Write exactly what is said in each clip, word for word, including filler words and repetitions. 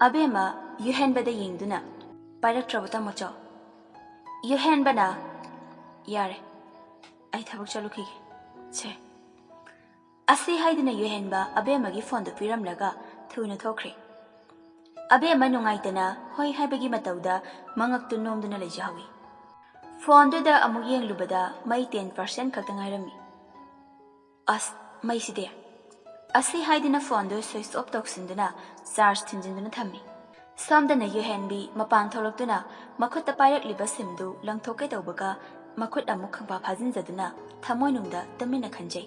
ꯑꯕꯦꯝꯃ ꯌꯨꯍꯦꯟꯕꯗ ꯌꯦꯡꯗꯨꯅ, "ꯄꯥꯏꯔꯛꯇ꯭ꯔꯕ ꯇꯥꯃꯣꯆꯧ?" ꯌꯨꯍꯦꯟꯕꯅ, "ꯌꯥꯔꯦ, ꯑꯩ ꯊꯕꯛ ꯆꯠꯂꯨꯈꯤꯒꯦ꯫ ꯁꯦ"꯫ ꯑꯁꯤ ꯍꯥꯏꯗꯨꯅ ꯌꯨꯍꯦꯟꯕ ꯑꯕꯦꯝꯃꯒꯤ ꯐꯣꯟꯗꯨ ꯄꯤꯔꯝꯂꯒ ꯊꯨꯅ ꯊꯣꯛꯈ꯭ꯔꯦ꯫ ꯑꯕꯦꯝꯃ ꯅꯨꯡꯉꯥꯏꯇꯅ ꯍꯣꯏ ꯍꯥꯏꯕꯒꯤ ꯃꯇꯧꯗ ꯃꯉꯛꯇꯨ ꯅꯣꯝꯗꯨꯅ ꯂꯩꯖꯍꯧꯏ꯫ ꯐꯣꯟꯗꯨꯗ ꯑꯃꯨꯛ ꯌꯦꯡꯂꯨꯕꯗ ꯃꯩ ten percent ꯈꯛꯇ ꯉꯥꯏꯔꯝꯃꯤ꯫ "ꯑꯁ, ꯃꯩꯁꯤꯗꯤ!" ꯑꯁꯤ ꯍꯥꯏꯗꯨꯅ ꯐꯣꯟꯗꯨ switch off ꯇꯧꯁꯤꯟꯗꯨꯅ charge ꯊꯤꯟꯖꯤꯟꯗꯨꯅ ꯊꯝꯃꯤ꯫ ꯁꯣꯝꯗꯅ ꯌꯨꯍꯦꯟꯕꯤ ꯃꯄꯥꯟ ꯊꯣꯛꯂꯛꯇꯨꯅ ꯃꯈꯨꯠꯇ ꯄꯥꯏꯔꯛꯂꯤꯕ ꯁꯤꯝꯗꯨ ꯂꯪꯊꯣꯛꯀꯦ ꯇꯧꯕꯒ ꯃꯈꯨꯠ ꯑꯃꯨꯛ ꯈꯪꯐꯥ ꯐꯥꯖꯤꯟꯖꯗꯨꯅ ꯊꯃꯣꯏꯅꯨꯡꯗ ꯇꯨꯃꯤꯟꯅ ꯈꯟꯖꯩ꯫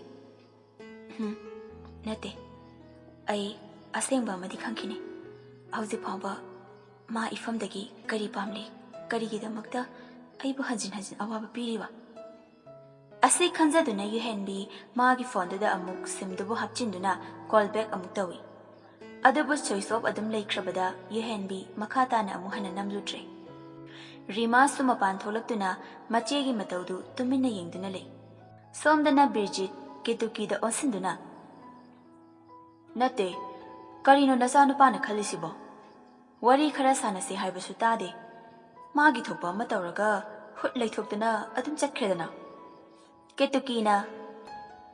"ꯎꯝ, ꯅꯠꯇꯦ, ꯑꯩ ꯑꯁꯦꯡꯕ ꯑꯃꯗꯤ ꯈꯪꯈꯤꯅꯤ꯫ ꯍꯧꯖꯤꯛ ꯐꯥꯎꯕ ꯃꯥ ꯏꯐꯝꯗꯒꯤ ꯀꯔꯤ ꯄꯥꯝꯂꯤ, ꯀꯔꯤꯒꯤꯗꯃꯛꯇ ꯑꯩꯕꯨ ꯍꯟꯖꯤꯟ ꯍꯟꯖꯤꯟ ꯑꯋꯥꯕ ꯄꯤꯔꯤꯕ?" ꯑꯁꯤ ꯈꯟꯖꯗꯨꯅ ꯌꯨꯍꯦꯟꯕꯤ ꯃꯥꯒꯤ ꯐꯣꯟꯗꯨꯗ ꯑꯃꯨꯛ ꯁꯤꯝꯗꯨꯕꯨ ꯍꯥꯞꯆꯤꯟꯗꯨꯅ call back ꯑꯃꯨꯛ ꯇꯧꯏ꯫ ꯑꯗꯨꯕꯨ switch off ꯑꯗꯨꯝ ꯂꯩꯈ꯭ꯔꯕꯗ ꯌꯨꯍꯦꯟꯕꯤ ꯃꯈꯥ ꯇꯥꯅ ꯑꯃꯨꯛ ꯍꯟꯅ ꯅꯝꯂꯨꯗ꯭ꯔꯦ꯫ ꯔꯤꯃꯥꯁꯨ ꯃꯄꯥꯟ ꯊꯣꯛꯂꯛꯇꯨꯅ ꯃꯆꯦꯒꯤ ꯃꯇꯧꯗꯨ ꯇꯨꯃꯤꯟꯅ ꯌꯦꯡꯗꯨꯅ ꯂꯩ꯫ ꯁꯣꯝꯗꯅ ꯕꯤꯔꯖꯤꯠ ꯀꯦꯇꯨꯀꯤꯗ ꯑꯣꯟꯁꯤꯟꯗꯨꯅ, "ꯅꯠꯇꯦ, ꯀꯔꯤꯅꯣ ꯅꯆꯥꯅꯨꯄꯥꯅ ꯈꯜꯂꯤꯁꯤꯕꯣ? ꯋꯥꯔꯤ ꯈꯔ ꯁꯥꯟꯅꯁꯦ ꯍꯥꯏꯕꯁꯨ ꯇꯥꯗꯦ꯫ ꯃꯥꯒꯤ ꯊꯣꯛꯄ ꯑꯃ ꯇꯧꯔꯒ ꯍꯨꯠ ꯂꯩꯊꯣꯛꯇꯨꯅ ꯑꯗꯨꯝ ꯆꯠꯈ꯭ꯔꯦꯗꯅ"꯫ ꯀꯦꯇꯨꯀꯤꯅ,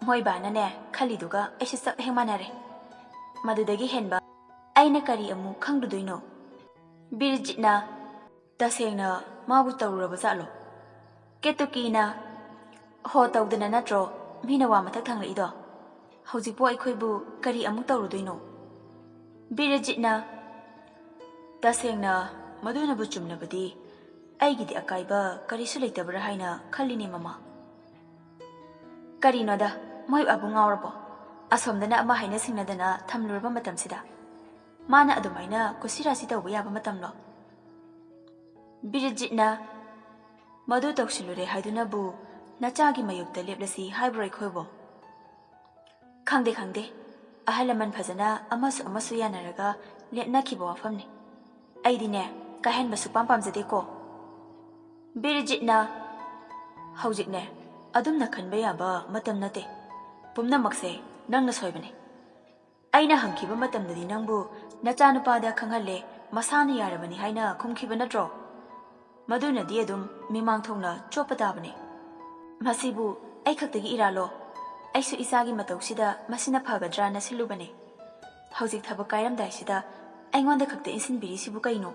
"ꯃꯣꯏ ꯕꯥꯅꯅꯦ ꯈꯜꯂꯤꯗꯨꯒ ꯑꯩꯁꯨ ꯆꯞ ꯍꯦꯛ ꯃꯥꯟꯅꯔꯦ꯫ ꯃꯗꯨꯗꯒꯤ ꯍꯦꯟꯕ ꯑꯩꯅ ꯀꯔꯤ ꯑꯃꯨꯛ ꯈꯪꯂꯨꯗꯣꯏꯅꯣ?" ꯕꯤꯔꯖꯤꯠꯅ, "ꯇꯁꯦꯡꯅ ꯃꯥꯕꯨ ꯇꯧꯔꯨꯔꯕ ꯖꯥꯠꯂꯣ?" ꯀꯦꯇꯨꯀꯤꯅ, "ꯍꯣ, ꯇꯧꯗꯅ ꯅꯠꯇ꯭ꯔꯣ ꯃꯤꯅ ꯋꯥ ꯃꯊꯛ ꯊꯪꯂꯛꯏꯗꯣ? ꯍꯧꯖꯤꯛꯄꯨ ꯑꯩꯈꯣꯏꯕꯨ ꯀꯔꯤ ꯑꯃꯨꯛ ꯇꯧꯔꯨꯗꯣꯏꯅꯣ?" ꯕꯤꯔꯖꯤꯠꯅ, "ꯇꯁꯦꯡꯅ ꯃꯗꯨꯅꯕꯨ ꯆꯨꯝꯂꯕꯗꯤ ꯑꯩꯒꯤꯗꯤ ꯑꯀꯥꯏꯕ ꯀꯔꯤꯁꯨ ꯂꯩꯇꯕ꯭ꯔꯥ ꯍꯥꯏꯅ ꯈꯜꯂꯤꯅꯦ, ꯃꯃꯥ"꯫ "ꯀꯔꯤꯅꯣꯗ, ꯃꯣꯏ ꯑꯕꯨ ꯉꯥꯎꯔꯕꯣ? ꯑꯁꯣꯝꯗꯅ ꯑꯃ ꯍꯥꯏꯅ ꯁꯤꯡꯅꯗꯅ ꯊꯝꯂꯨꯔꯕ ꯃꯇꯝꯁꯤꯗ ꯃꯥꯅ ꯑꯗꯨꯃꯥꯏꯅ ꯀꯨꯁꯤꯔꯥꯁꯤ ꯇꯧꯕ ꯌꯥꯕ ꯃꯇꯝꯂꯣ?" ꯕꯤꯔꯖꯤꯠꯅ, "ꯃꯗꯨ ꯇꯧꯁꯤꯜꯂꯨꯔꯦ ꯍꯥꯏꯗꯨꯅꯕꯨ ꯅꯆꯥꯒꯤ ꯃꯥꯌꯣꯛꯇ ꯂꯦꯞꯂꯁꯤ ꯍꯥꯏꯕ꯭ꯔꯣ ꯑꯩꯈꯣꯏꯕꯣ? ꯈꯪꯗꯦ, ꯈꯪꯗꯦ꯫ ꯑꯍꯜ ꯂꯃꯟ ꯐꯖꯅ ꯑꯃꯁꯨ ꯑꯃꯁꯨ ꯌꯥꯅꯔꯒ ꯂꯦꯞꯅꯈꯤꯕ ꯋꯥꯐꯝꯅꯤ꯫ ꯑꯩꯗꯤꯅꯦ, ꯀꯥꯏꯍꯟꯕ ꯁꯨꯛꯄꯥꯝ ꯄꯥꯝꯖꯗꯦꯀꯣ"꯫ ꯕꯤꯔꯖꯤꯠꯅ, "ꯍꯧꯖꯤꯛꯅꯦ, ꯑꯗꯨꯝꯅ ꯈꯟꯕ ꯌꯥꯕ ꯃꯇꯝ ꯅꯠꯇꯦ꯫ ꯄꯨꯝꯅꯃꯛꯁꯦ ꯅꯪꯅ ꯁꯣꯏꯕꯅꯦ꯫ ꯑꯩꯅ ꯍꯪꯈꯤꯕ ꯃꯇꯝꯗꯗꯤ ꯅꯪꯕꯨ "ꯅꯆꯥꯅꯨꯄꯥꯗ ꯈꯪꯍꯜꯂꯦ, ꯃꯁꯥꯅ ꯌꯥꯔꯕꯅꯤ ꯍꯥꯏꯅ ꯈꯨꯝꯈꯤꯕ ꯅꯠꯇ꯭ꯔꯣ? ꯃꯗꯨꯅꯗꯤ ꯑꯗꯨꯝ ꯃꯤꯃꯥꯡ ꯊꯣꯛꯅ ꯆꯣꯞꯄ ꯇꯥꯕꯅꯤ꯫ ꯃꯁꯤꯕꯨ ꯑꯩ ꯈꯛꯇꯒꯤ ꯏꯔꯥꯜꯂꯣ? ꯑꯩꯁꯨ ꯏꯆꯥꯒꯤ ꯃꯇꯧꯁꯤꯗ ꯃꯁꯤꯅ ꯐꯒꯗ꯭ꯔꯥꯅ ꯁꯤꯜꯂꯨꯕꯅꯦ꯫ ꯍꯧꯖꯤꯛ ꯊꯕꯛ ꯀꯥꯏꯔꯝꯗꯥꯏꯁꯤꯗ ꯑꯩꯉꯣꯟꯗ ꯈꯛꯇ ꯏꯟꯁꯤꯟꯕꯤꯔꯤꯁꯤꯕꯨ ꯀꯩꯅꯣ?"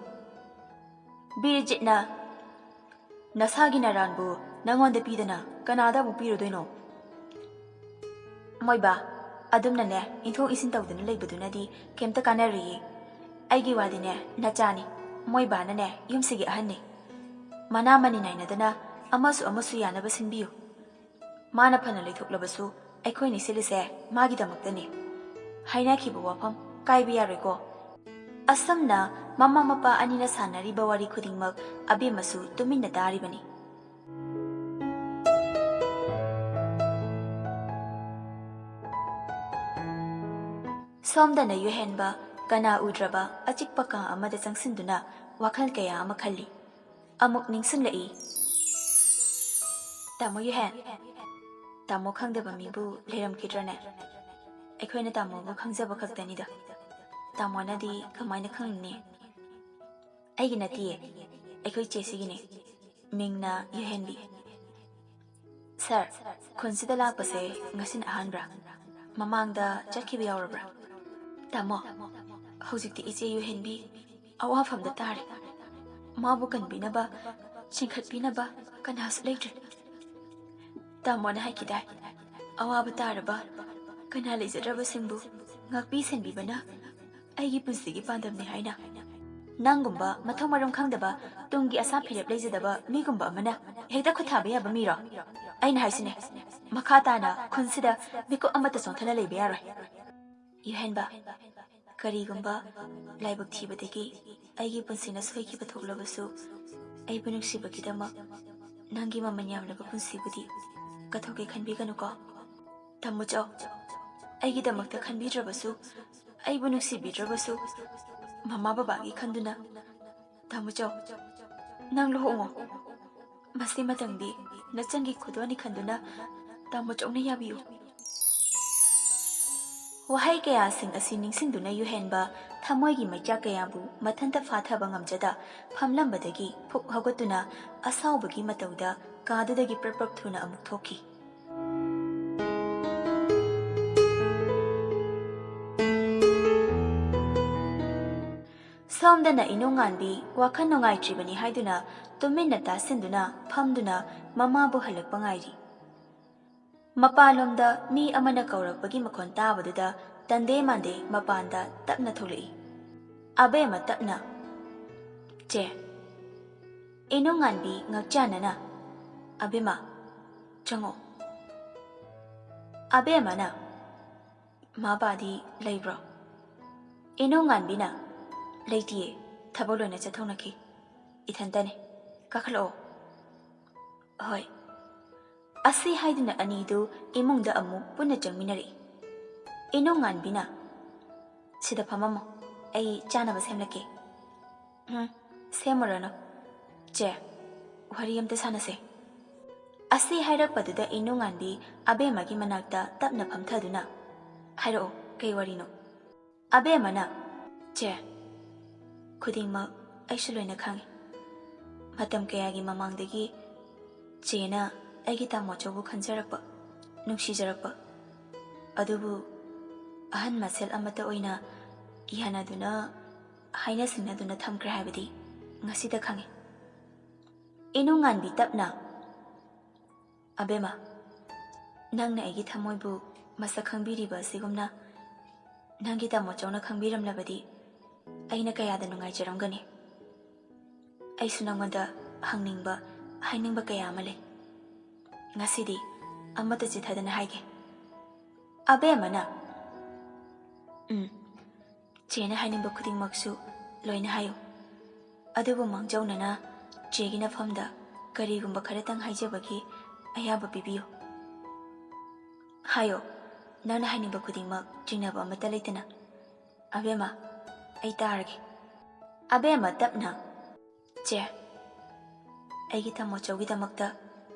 ꯕꯤꯔꯖꯤꯠꯅ, "ꯅꯁꯥꯒꯤ ꯅꯔꯥꯟꯕꯨ ꯅꯉꯣꯟꯗ ꯄꯤꯗꯅ ꯀꯅꯥꯗ ꯑꯃꯨꯛ ꯄꯤꯔꯨꯗꯣꯏꯅꯣ?" "ꯃꯣꯏꯕꯥ, ꯑꯗꯨꯝꯅꯅꯦ ꯏꯟꯊꯣꯛ ꯏꯟꯁꯤꯟ ꯇꯧꯗꯨꯅ ꯂꯩꯕꯗꯨꯅꯗꯤ ꯀꯩꯝꯇ ꯀꯥꯟꯅꯔꯨꯏꯌꯦ꯫ ꯑꯩꯒꯤ ꯋꯥꯗꯤꯅꯦ ꯅꯆꯥꯅꯤ, ꯃꯣꯏꯕꯥꯅꯅꯦ ꯌꯨꯝꯁꯤꯒꯤ ꯑꯍꯟꯅꯤ꯫ ꯃꯅꯥ ꯃꯅꯤ ꯅꯥꯏꯅꯗꯅ ꯑꯃꯁꯨ ꯑꯃꯁꯨ ꯌꯥꯅꯕ ꯁꯤꯟꯕꯤꯌꯨ꯫ ꯃꯥꯅ ꯐꯅ ꯂꯩꯊꯣꯛꯂꯕꯁꯨ ꯑꯩꯈꯣꯏꯅꯤ ꯁꯤꯜꯂꯤꯁꯦ ꯃꯥꯒꯤꯗꯃꯛꯇꯅꯤ꯫ ꯍꯥꯏꯅꯈꯤꯕ ꯋꯥꯐꯝ ꯀꯥꯏꯕ ꯌꯥꯔꯣꯏꯀꯣ?" ꯑꯁꯨꯝꯅ ꯃꯃꯥ ꯃꯄꯥ ꯑꯅꯤꯅ ꯁꯥꯟꯅꯔꯤꯕ ꯋꯥꯔꯤ ꯈꯨꯗꯤꯡꯃꯛ ꯑꯕꯦꯝꯃꯁꯨ ꯇꯨꯃꯤꯟꯅ ꯇꯥꯔꯤꯕꯅꯤ꯫ ꯁꯣꯝꯗꯅ ꯌꯨꯍꯦꯟꯕ ꯀꯅꯥ ꯎꯗ꯭ꯔꯕ ꯑꯆꯤꯛꯄ ꯀꯥ ꯑꯃꯗ ꯆꯪꯁꯤꯟꯗꯨꯅ ꯋꯥꯈꯜ ꯀꯌꯥ ꯑꯃ ꯈꯜꯂꯤ꯫ ꯑꯃꯨꯛ ꯅꯤꯡꯁꯤꯡꯂꯛꯏ꯫ "ꯇꯥꯃꯣ ꯌꯨꯍꯦꯟ, ꯇꯥꯃꯣ ꯈꯪꯗꯕ ꯃꯤꯕꯨ ꯂꯩꯔꯝꯈꯤꯗ꯭ꯔꯅꯦ? ꯑꯩꯈꯣꯏꯅ ꯇꯥꯃꯣꯕꯨ ꯈꯪꯖꯕ ꯈꯛꯇꯅꯤꯗ꯫ ꯇꯥꯃꯣꯅꯗꯤ ꯀꯃꯥꯏꯅ ꯈꯪꯂꯨꯅꯤ?" "ꯑꯩꯒꯤ ꯅꯠꯇꯤꯌꯦ, ꯑꯩꯈꯣꯏ ꯆꯦꯁꯤꯒꯤꯅꯦ꯫ ꯃꯤꯡꯅ ꯌꯨꯍꯦꯟꯕꯤ꯫" "ꯁꯥꯔ, ꯈꯨꯟꯁꯤꯗ ꯂꯥꯛꯄꯁꯦ ꯉꯁꯤꯅ ꯑꯍꯥꯟꯕ꯭ꯔꯥ? ꯃꯃꯥꯡꯗ ꯆꯠꯈꯤꯕ ꯌꯥꯎꯔꯕ꯭ꯔꯥ?" "ꯇꯥꯃꯣ, ꯍꯧꯖꯤꯛꯇꯤ ꯏꯆꯦ ꯌꯨꯍꯦꯟꯕꯤ ꯑꯋꯥꯐꯝꯗ ꯇꯥꯔꯦ꯫ ꯃꯥꯕꯨ ꯀꯟꯕꯤꯅꯕ, ꯆꯤꯡꯈꯠꯄꯤꯅꯕ ꯀꯅꯥꯁꯨ ꯂꯩꯇ꯭ꯔꯦ꯫ ꯇꯥꯃꯣꯅ ꯍꯥꯏꯈꯤꯗꯥꯏ, ꯑꯋꯥꯕ ꯇꯥꯔꯕ, ꯀꯅꯥ ꯂꯩꯖꯗ꯭ꯔꯕꯁꯤꯡꯕꯨ ꯉꯥꯛꯄꯤ ꯁꯦꯟꯕꯤꯕꯅ ꯑꯩꯒꯤ ꯄꯨꯟꯁꯤꯒꯤ ꯄꯥꯟꯗꯝꯅꯤ ꯍꯥꯏꯅ꯫ ꯅꯪꯒꯨꯝꯕ ꯃꯊꯧ ꯃꯔꯝ ꯈꯪꯗꯕ, ꯇꯨꯡꯒꯤ ꯑꯁꯥ ꯐꯤꯔꯦꯞ ꯂꯩꯖꯗꯕ ꯃꯤꯒꯨꯝꯕ ꯑꯃꯅ ꯍꯦꯛꯇ ꯈꯨꯠ ꯊꯥꯕ ꯌꯥꯕ ꯃꯤꯔꯣ? ꯑꯩꯅ ꯍꯥꯏꯁꯤꯅꯦ, ꯃꯈꯥ ꯇꯥꯅ ꯈꯨꯟꯁꯤꯗ ꯃꯤꯀꯨꯞ ꯑꯃꯠꯇ ꯆꯣꯟꯊꯅ ꯂꯩꯕ ꯌꯥꯔꯣꯏ꯫ ꯌꯨꯍꯦꯟꯕ, ꯀꯔꯤꯒꯨꯝꯕ ꯂꯥꯏꯕꯛ ꯊꯤꯕꯗꯒꯤ ꯑꯩꯒꯤ ꯄꯨꯟꯁꯤꯅ ꯁꯣꯏꯈꯤꯕ ꯊꯣꯛꯂꯕꯁꯨ, ꯑꯩꯕꯨ ꯅꯨꯡꯁꯤꯕꯒꯤꯗꯃꯛ ꯅꯪꯒꯤ ꯃꯃꯜ ꯌꯥꯝꯂꯕ ꯄꯨꯟꯁꯤꯕꯨꯗꯤ ꯀꯠꯊꯣꯛꯀꯦ ꯈꯟꯕꯤꯒꯅꯨꯀꯣ꯫ ꯇꯥꯃꯣ ꯆꯧ, ꯑꯩꯒꯤꯗꯃꯛꯇ ꯈꯟꯕꯤꯗ꯭ꯔꯕꯁꯨ, ꯑꯩꯕꯨ ꯅꯨꯡꯁꯤꯕꯤꯗ꯭ꯔꯕꯁꯨ, ꯃꯃꯥ ꯕꯕꯥꯒꯤ ꯈꯟꯗꯨꯅ, ꯇꯥꯃꯣ ꯆꯧ, ꯅꯪ ꯂꯨꯍꯣꯡꯉꯣ꯫ ꯃꯁꯤꯃꯇꯪꯗꯤ ꯅꯆꯟꯒꯤ ꯈꯨꯗꯣꯜꯅꯤ ꯈꯟꯗꯨꯅ ꯇꯥꯃꯣ ꯆꯧꯅ ꯌꯥꯕꯤꯌꯨ꯫" ꯋꯥꯍꯩ ꯀꯌꯥꯁꯤꯡ ꯑꯁꯤ ꯅꯤꯡꯁꯤꯡꯗꯨꯅ ꯌꯨꯍꯦꯟꯕ ꯊꯃꯣꯏꯒꯤ ꯃꯩꯆꯥꯛ ꯀꯌꯥꯕꯨ ꯃꯊꯟꯇ ꯐꯥꯊꯕ ꯉꯝꯖꯗ ꯐꯝꯂꯝꯕꯗꯒꯤ ꯐꯨꯛ ꯍꯧꯒꯠꯇꯨꯅ ꯑꯁꯥꯎꯕꯒꯤ ꯃꯇꯧꯗ ꯀꯥꯗꯨꯗꯒꯤ ꯄ꯭ꯔꯞ ꯄ꯭ꯔꯞ ꯊꯨꯅ ꯑꯃꯨꯛ ꯊꯣꯛꯈꯤ꯫ ꯁꯣꯝꯗꯅ ꯏꯅꯨꯡꯉꯥꯟꯕꯤ ꯋꯥꯈꯜ ꯅꯨꯡꯉꯥꯏꯇ꯭ꯔꯤꯕꯅꯤ ꯍꯥꯏꯗꯨꯅ ꯇꯨꯃꯤꯟꯅ ꯇꯥꯁꯤꯟꯗꯨꯅ ꯐꯝꯗꯨꯅ ꯃꯃꯥꯕꯨ ꯍꯜꯂꯛꯄ ꯉꯥꯏꯔꯤ꯫ ꯃꯄꯥꯟꯂꯣꯝꯗ ꯃꯤ ꯑꯃꯅ ꯀꯧꯔꯛꯄꯒꯤ ꯃꯈꯣꯟ ꯇꯥꯕꯗꯨꯗ ꯇꯟꯗꯦ ꯃꯥꯟꯗꯦ ꯃꯄꯥꯟꯗ ꯇꯞꯅ ꯊꯣꯛꯂꯛꯏ꯫ ꯑꯕꯦꯝꯃ ꯇꯞꯅ, "ꯆꯦ꯫" ꯏꯅꯨꯡꯉꯥꯟꯕꯤ ꯉꯛꯆꯥꯟꯅꯅ, "ꯑꯕꯦꯝꯃ, ꯆꯪꯉꯣ꯫" ꯑꯕꯦꯝꯃꯅ, "ꯃꯥ ꯕꯥꯗꯤ ꯂꯩꯕ꯭ꯔꯣ?" ꯏꯅꯨꯡꯉꯥꯟꯕꯤꯅ, "ꯂꯩꯇꯤꯌꯦ, ꯊꯕꯛ ꯂꯣꯏꯅ ꯆꯠꯊꯣꯛꯅꯈꯤ꯫ ꯏꯊꯟꯇꯅꯦ꯫ ꯀꯥꯈꯠꯂꯛꯑꯣ꯫" "ꯍꯣꯏ꯫" ꯑꯁꯤ ꯍꯥꯏꯗꯨꯅ ꯑꯅꯤꯗꯨ ꯏꯃꯨꯡꯗ ꯑꯃꯨꯛ ꯄꯨꯟꯅ ꯆꯪꯃꯤꯟꯅꯔꯛꯏ꯫ ꯏꯅꯨꯡꯉꯥꯟꯕꯤꯅ, "ꯁꯤꯗ ꯐꯝꯃꯝꯃꯣ, ꯑꯩ ꯆꯥꯅꯕ ꯁꯦꯝꯂꯛꯀꯦ꯫" "ꯎꯝ, ꯁꯦꯝꯃꯨꯔꯅꯨ꯫ ꯆꯦ, ꯋꯥꯔꯤ ꯑꯝꯇ ꯁꯥꯟꯅꯁꯦ꯫" ꯑꯁꯤ ꯍꯥꯏꯔꯛꯄꯗꯨꯗ ꯏꯅꯨꯡꯉꯥꯟꯕꯤ ꯑꯕꯦꯝꯃꯒꯤ ꯃꯅꯥꯛꯇ ꯇꯞꯅ ꯐꯝꯊꯗꯨꯅ, "ꯍꯥꯏꯔꯛꯑꯣ, ꯀꯩ ꯋꯥꯔꯤꯅꯣ?" ꯑꯕꯦꯝꯃꯅ, "ꯆꯦ, ꯈꯨꯗꯤꯡꯃꯛ ꯑꯩꯁꯨ ꯂꯣꯏꯅ ꯈꯪꯉꯤ꯫ ꯃꯇꯝ ꯀꯌꯥꯒꯤ ꯃꯃꯥꯡꯗꯒꯤ ꯆꯦꯅ ꯑꯩꯒꯤ ꯇꯥꯃꯣ ꯑꯆꯧꯕ ꯈꯟꯖꯔꯛꯄ, ꯅꯨꯡꯁꯤꯖꯔꯛꯄ꯫ ꯑꯗꯨꯕꯨ ꯑꯍꯟ ꯃꯁꯦꯜ ꯑꯃꯠꯇ ꯑꯣꯏꯅ ꯌꯥꯅꯗꯨꯅ, ꯍꯥꯏꯅ ꯁꯤꯡꯅꯗꯨꯅ ꯊꯝꯈ꯭ꯔꯦ ꯍꯥꯏꯕꯗꯤ ꯉꯁꯤꯗ ꯈꯪꯉꯤ꯫" ꯏꯅꯨꯡꯉꯥꯟꯕꯤ ꯇꯞꯅ, "ꯑꯕꯦꯝꯃ, ꯅꯪꯅ ꯑꯩꯒꯤ ꯊꯃꯣꯏꯕꯨ ꯃꯁꯛ ꯈꯪꯕꯤꯔꯤꯕ ꯑꯁꯤꯒꯨꯝꯅ ꯅꯪꯒꯤ ꯇꯥꯃꯣ ꯆꯧꯅ ꯈꯪꯕꯤꯔꯝꯂꯕꯗꯤ ꯑꯩꯅ ꯀꯌꯥꯗ ꯅꯨꯡꯉꯥꯏꯖꯔꯝꯒꯅꯤ꯫ ꯑꯩꯁꯨ ꯅꯪꯉꯣꯟꯗ ꯍꯪꯅꯤꯡꯕ, ꯍꯥꯏꯅꯤꯡꯕ ꯀꯌꯥ ꯑꯃ ꯂꯩ꯫ ꯉꯁꯤꯗꯤ ꯑꯃꯠꯇ ꯆꯤꯊꯗꯅ ꯍꯥꯏꯒꯦ꯫" ꯑꯕꯦꯝꯃꯅ, "ꯎꯝ, ꯆꯦꯅ ꯍꯥꯏꯅꯤꯡꯕ ꯈꯨꯗꯤꯡꯃꯛꯁꯨ ꯂꯣꯏꯅ ꯍꯥꯏꯌꯨ꯫ ꯑꯗꯨꯕꯨ ꯃꯥꯡꯖꯧꯅꯅ ꯆꯦꯒꯤ ꯅꯐꯝꯗ ꯀꯔꯤꯒꯨꯝꯕ ꯈꯔꯇꯪ ꯍꯥꯏꯖꯕꯒꯤ ꯑꯌꯥꯕ ꯄꯤꯕꯤꯌꯨ꯫" "ꯍꯥꯏꯌꯣ, ꯅꯪꯅ ꯍꯥꯏꯅꯤꯡꯕ ꯈꯨꯗꯤꯡꯃꯛ ꯆꯤꯡꯅꯕ ꯑꯃꯠꯇ ꯂꯩꯇꯅ꯫ ꯑꯕꯦꯝꯃ, ꯑꯩ ꯇꯥꯔꯒꯦ꯫" ꯑꯕꯦꯝꯃ ꯇꯞꯅ, "ꯆꯦ, ꯑꯩꯒꯤ ꯇꯥꯃꯣ ꯆꯧꯒꯤꯗꯃꯛꯇ